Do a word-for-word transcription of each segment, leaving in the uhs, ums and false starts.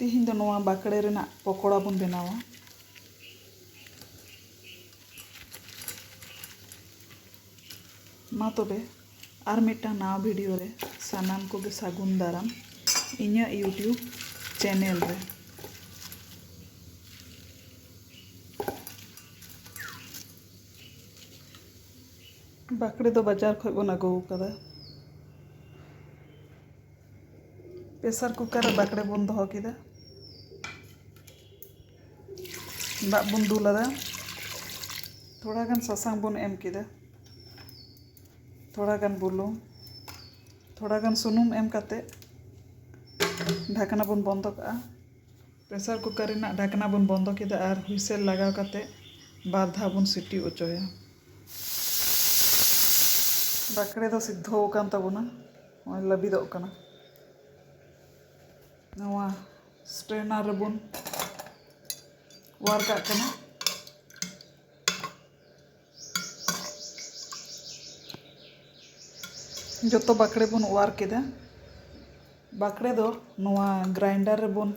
ᱛᱤᱦᱤᱧ ᱫᱚ ᱱᱚᱣᱟ ᱵᱟᱠᱲᱮ ᱨᱮᱱᱟᱜ ᱯᱚᱠᱚᱲᱟ ᱵᱚᱱ ᱵᱮᱱᱟᱣᱟ᱾ ᱢᱟ ᱛᱚᱵᱮ, ᱟᱨ ᱢᱤᱫᱴᱟᱝ ᱱᱟᱣᱟ ᱵᱷᱤᱰᱤᱭᱳ ᱨᱮ ᱥᱟᱱᱟᱢ ᱠᱚᱜᱮ ᱥᱟᱹᱜᱩᱱ ᱫᱟᱨᱟᱢ ᱤᱧᱟᱹᱜ YouTube ᱪᱮᱱᱮᱞ ᱨᱮ᱾ ᱵᱟᱠᱲᱮ ᱫᱚ ᱵᱟᱡᱟᱨ ᱠᱷᱚᱡ ᱵᱚᱱ ᱟᱹᱜᱩ ᱟᱠᱟᱫᱟ᱾ ᱯᱨᱮᱥᱟᱨ ᱠᱩᱠᱟᱨ ᱨᱮ ᱵᱟᱠᱲᱮ ᱵᱚᱱ ᱫᱚᱦᱚ ᱠᱮᱫᱟ᱾ ᱫᱟᱜ ᱵᱚᱱ ᱫᱩᱞ ᱟᱫᱟ᱾ ᱛᱷᱚᱲᱟ ᱜᱟᱱ ᱥᱟᱥᱟᱝ ᱵᱚᱱ ᱮᱢ ᱠᱮᱫᱟ᱾ ᱛᱷᱚᱲᱟ ᱜᱟᱱ ᱵᱩᱞᱩᱝ, ᱛᱷᱚᱲᱟ ᱜᱟᱱ ᱥᱩᱱᱩᱢ ᱮᱢ ᱠᱟᱛᱮ ᱰᱷᱟᱠᱱᱟ ᱵᱚᱱ ᱵᱚᱱᱫᱚ ᱠᱟᱜᱼᱟ᱾ ᱯᱨᱮᱥᱟᱨ ᱠᱩᱠᱟᱨ ᱨᱮᱱᱟᱜ ᱰᱷᱟᱠᱱᱟ ᱵᱚᱱ ᱵᱚᱱᱫᱚ ᱠᱮᱫᱟ ᱟᱨ ᱦᱩᱭᱥᱮᱞ ᱞᱟᱜᱟᱣ ᱠᱟᱛᱮ ᱵᱟᱨ ᱫᱷᱟᱣ ᱵᱚᱱ ᱥᱤᱴᱤ ᱚᱪᱚᱭᱟ᱾ ᱵᱟᱠᱲᱮ ᱫᱚ ᱥᱤᱫᱷᱚ ᱟᱠᱟᱱ ᱛᱟᱵᱚᱱᱟ, ᱱᱚᱜᱼᱚᱭ ᱞᱟᱹᱵᱤᱫᱚᱜ ᱠᱟᱱᱟ᱾ ᱱᱚᱣᱟ ᱥᱴᱨᱮᱱᱟᱨ ᱨᱮᱵᱚᱱ ᱚᱣᱟᱨ ᱠᱟᱜ ᱠᱟᱱᱟ᱾ ᱡᱚᱛᱚ ᱵᱟᱠᱲᱮ ᱵᱚᱱ ᱚᱣᱟᱨ ᱠᱮᱫᱟ᱾ ᱵᱟᱠᱲᱮ ᱫᱚ ᱱᱚᱣᱟ ᱜᱨᱟᱭᱱᱰᱟᱨ ᱨᱮᱵᱚᱱ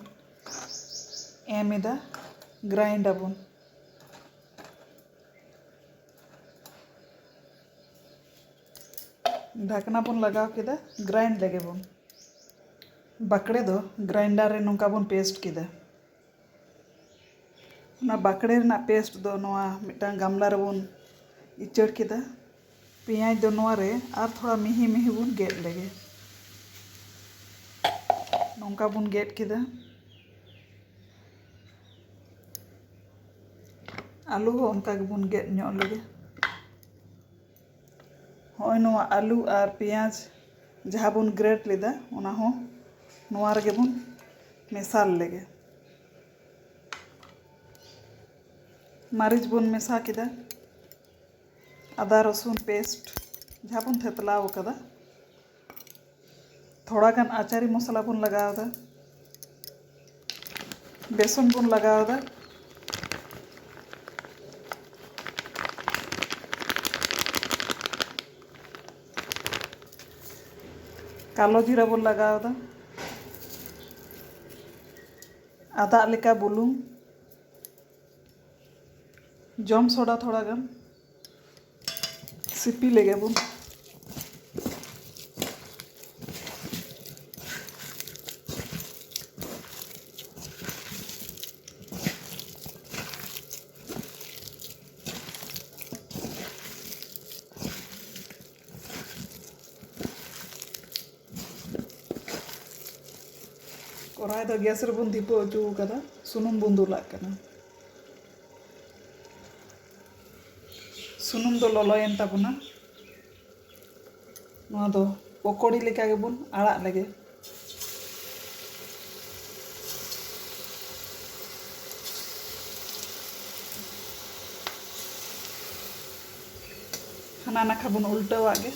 ᱮᱢ ᱮᱫᱟ, ᱜᱨᱟᱭᱤᱱᱰ ᱟᱵᱚᱱ᱾ ᱰᱷᱟᱠᱱᱟ ᱵᱚᱱ ᱞᱟᱜᱟᱣ ᱠᱮᱫᱟ, ᱜᱨᱟᱭᱤᱱᱰ ᱞᱮᱜᱮ ᱵᱚᱱ᱾ ᱵᱟᱠᱲᱮ ᱫᱚ ᱜᱨᱟᱭᱱᱰᱟᱨ ᱨᱮ ᱱᱚᱝᱠᱟ ᱵᱚᱱ ᱯᱮᱥᱴ ᱠᱮᱫᱟ᱾ ᱚᱱᱟ ᱵᱟᱠᱲᱮ ᱨᱮᱱᱟᱜ ᱯᱮᱥᱴ ᱫᱚ ᱱᱚᱣᱟ ᱢᱤᱫᱴᱟᱝ ᱜᱟᱢᱞᱟ ᱨᱮᱵᱚᱱ ᱤᱪᱟᱹᱲ ᱠᱮᱫᱟ᱾ ᱯᱮᱸᱭᱟᱡᱽ ᱫᱚ ᱱᱚᱣᱟ ᱨᱮ ᱟᱨ ᱛᱷᱚᱲᱟ ᱢᱤᱦᱤ ᱢᱤᱦᱤ ᱵᱚᱱ ᱜᱮᱫ ᱞᱮᱜᱮ᱾ ᱱᱚᱝᱠᱟ ᱵᱚᱱ ᱜᱮᱫ ᱠᱮᱫᱟ᱾ ᱟᱹᱞᱩ ᱦᱚᱸ ᱚᱱᱠᱟ ᱜᱮᱵᱚᱱ ᱜᱮᱫ ᱧᱚᱜ ᱞᱮᱜᱮ᱾ ᱦᱚᱸᱜᱼᱚᱭ ᱱᱚᱣᱟ ᱟᱹᱞᱩ ᱟᱨ ᱯᱮᱸᱭᱟᱡᱽ ᱡᱟᱦᱟᱸ ᱵᱚᱱ ᱜᱨᱮᱴ ᱞᱮᱫᱟ, ᱚᱱᱟ ᱦᱚᱸ ᱱᱚᱣᱟ ᱨᱮᱜᱮ ᱵᱚᱱ ᱢᱮᱥᱟᱞ ᱞᱮᱜᱮ᱾ ᱢᱟᱹᱨᱤᱪ ᱵᱚᱱ ᱢᱮᱥᱟ ᱠᱮᱫᱟ, ᱟᱫᱟ ᱨᱚᱥᱩᱱ ᱯᱮᱥᱴ ᱡᱟᱦᱟᱸ ᱵᱚᱱ ᱛᱷᱮᱛᱞᱟᱣ ᱟᱠᱟᱫᱟ, ᱛᱷᱚᱲᱟ ᱜᱟᱱ ᱟᱪᱟᱨᱤ ᱢᱚᱥᱞᱟ ᱵᱚᱱ ᱞᱟᱜᱟᱣ ᱮᱫᱟ, ᱵᱮᱥᱚᱱ ᱵᱚᱱ ᱞᱟᱜᱟᱣ ᱮᱫᱟ, ᱠᱟᱞᱳ ᱡᱤᱨᱟ ᱵᱚᱱ ᱞᱟᱜᱟᱣ ᱮᱫᱟ, ᱟᱫᱟᱜ ᱞᱮᱠᱟ ᱵᱩᱞᱩᱝ, ᱡᱚᱢ ᱥᱚᱰᱟ ᱛᱷᱚᱲᱟ ᱜᱟᱱ᱾ ᱥᱤᱯᱤ ᱞᱮᱜᱮ ᱵᱚᱱ᱾ ᱠᱚᱲᱟᱭ ᱫᱚ ᱜᱮᱥ ᱨᱮᱵᱚᱱ ᱫᱷᱤᱯᱟᱹᱣ ᱦᱚᱪᱚ ᱟᱠᱟᱫᱟ, ᱥᱩᱱᱩᱢ ᱵᱚᱱ ᱫᱩᱞᱟᱜ ᱠᱟᱱᱟ᱾ ᱥᱩᱱᱩᱢ ᱫᱚ ᱞᱚᱞᱚᱭᱮᱱ ᱛᱟᱵᱚᱱᱟ᱾ ᱱᱚᱣᱟ ᱫᱚ ᱯᱚᱠᱚᱲᱤ ᱞᱮᱠᱟ ᱜᱮᱵᱚᱱ ᱟᱲᱟᱜ ᱞᱮᱜᱮ᱾ ᱦᱟᱱᱟ ᱱᱟᱠᱷᱟ ᱵᱚᱱ ᱩᱞᱴᱟᱹᱣᱟᱜ ᱜᱮ᱾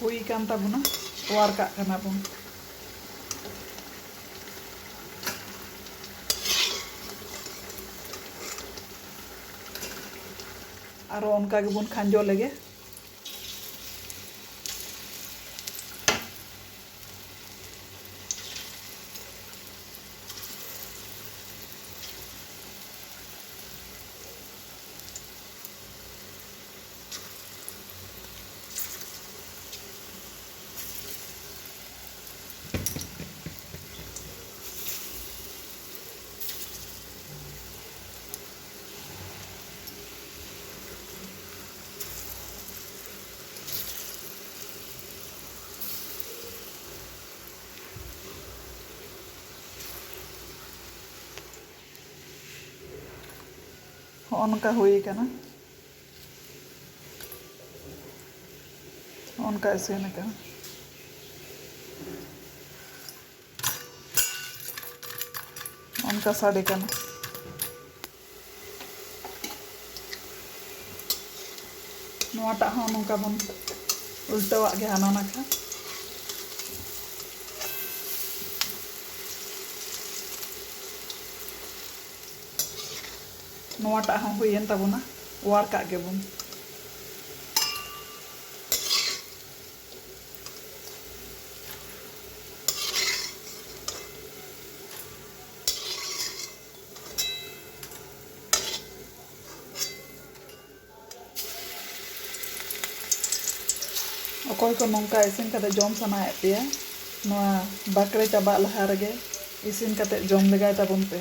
ᱦᱩᱭ ᱟᱠᱟᱱ ᱛᱟᱵᱚᱱᱟ, ᱚᱣᱟᱨ ᱠᱟᱜ ᱠᱟᱱᱟ ᱵᱚᱱ᱾ ᱟᱨᱚ ᱚᱱᱠᱟ ᱜᱮᱵᱚᱱ ᱠᱷᱟᱸᱡᱚ ᱞᱮᱜᱮ᱾ ᱦᱚᱸᱜᱼᱚ ᱱᱚᱝᱠᱟ ᱦᱩᱭ ᱟᱠᱟᱱᱟ᱾ ᱦᱚᱸᱜᱼᱚ ᱱᱚᱝᱠᱟ ᱤᱥᱤᱱ ᱟᱠᱟᱱᱟ᱾ ᱦᱚᱸᱜᱼᱚ ᱱᱚᱝᱠᱟ ᱥᱟᱰᱮ ᱠᱟᱱᱟ᱾ ᱱᱚᱣᱟᱴᱟᱜ ᱦᱚᱸ ᱱᱚᱝᱠᱟ ᱵᱚᱱ ᱩᱞᱴᱟᱹᱣᱟᱜ ᱜᱮ ᱦᱟᱱᱟ ᱱᱟᱠᱷᱟ᱾ ᱱᱚᱣᱟᱴᱟᱜ ᱦᱚᱸ ᱦᱩᱭᱮᱱ ᱛᱟᱵᱚᱱᱟ, ᱚᱣᱟᱨ ᱠᱟᱜ ᱜᱮᱵᱚᱱ᱾ ᱚᱠᱚᱭ ᱠᱚ ᱱᱚᱝᱠᱟ ᱤᱥᱤᱱ ᱠᱟᱛᱮ ᱡᱚᱢ ᱥᱟᱱᱟᱭᱮᱫ ᱯᱮᱭᱟ, ᱱᱚᱣᱟ ᱵᱟᱠᱲᱮ ᱪᱟᱵᱟᱜ ᱞᱟᱦᱟ ᱨᱮᱜᱮ ᱤᱥᱤᱱ ᱠᱟᱛᱮ ᱡᱚᱢ ᱞᱮᱜᱟᱭ ᱛᱟᱵᱚᱱ ᱯᱮ᱾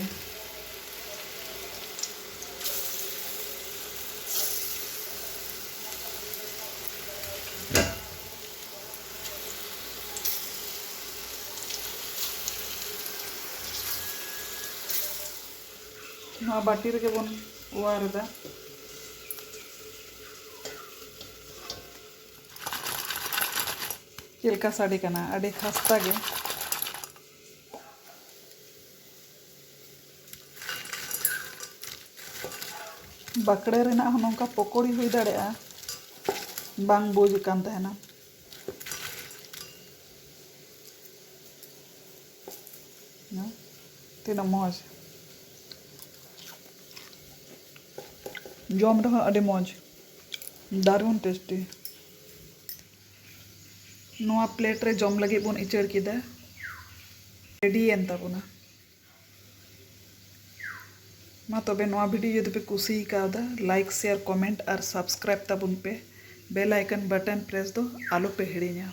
ᱱᱚᱣᱟ ᱵᱟᱹᱴᱤ ᱨᱮᱜᱮ ᱵᱚᱱ ᱚᱣᱟᱨ ᱮᱫᱟ᱾ ᱪᱮᱫ ᱞᱮᱠᱟ ᱥᱟᱰᱮ ᱠᱟᱱᱟ, ᱟᱹᱰᱤ ᱠᱷᱟᱥᱛᱟ ᱜᱮ᱾ ᱵᱟᱠᱲᱮ ᱨᱮᱱᱟᱜ ᱦᱚᱸ ᱱᱚᱝᱠᱟ ᱯᱚᱠᱚᱲᱤ ᱦᱩᱭ ᱫᱟᱲᱮᱭᱟᱜᱼᱟ, ᱵᱟᱝ ᱵᱩᱡᱽ ᱠᱟᱱ ᱛᱟᱦᱮᱱᱟ᱾ ᱛᱤᱱᱟᱹᱜ ᱢᱚᱡᱽ, ᱡᱚᱢ ᱨᱮᱦᱚᱸ ᱟᱹᱰᱤ ᱢᱚᱡᱽ, ᱫᱟᱨᱩᱱ ᱴᱮᱥᱴᱤ᱾ ᱱᱚᱣᱟ ᱯᱞᱮᱴ ᱨᱮ ᱡᱚᱢ ᱞᱟᱹᱜᱤᱫ ᱵᱚᱱ ᱤᱪᱟᱹᱲ ᱠᱮᱫᱟ, ᱨᱮᱰᱤᱭᱮᱱ ᱛᱟᱵᱚᱱᱟ᱾ ᱢᱟ ᱛᱚᱵᱮ, ᱱᱚᱣᱟ ᱵᱷᱤᱰᱤᱭᱳ ᱡᱩᱫᱤ ᱯᱮ ᱠᱩᱥᱤ ᱠᱟᱣᱫᱟ, ᱞᱟᱭᱤᱠ, ᱥᱮᱭᱟᱨ, ᱠᱚᱢᱮᱱᱴ ᱟᱨ ᱥᱟᱵᱥᱠᱨᱟᱭᱤᱵ ᱛᱟᱵᱚᱱ ᱯᱮ᱾ ᱵᱮᱞ ᱟᱭᱠᱚᱱ ᱵᱟᱴᱚᱱ ᱯᱨᱮᱥ ᱫᱚ ᱟᱞᱚ ᱯᱮ ᱦᱤᱲᱤᱧᱟ᱾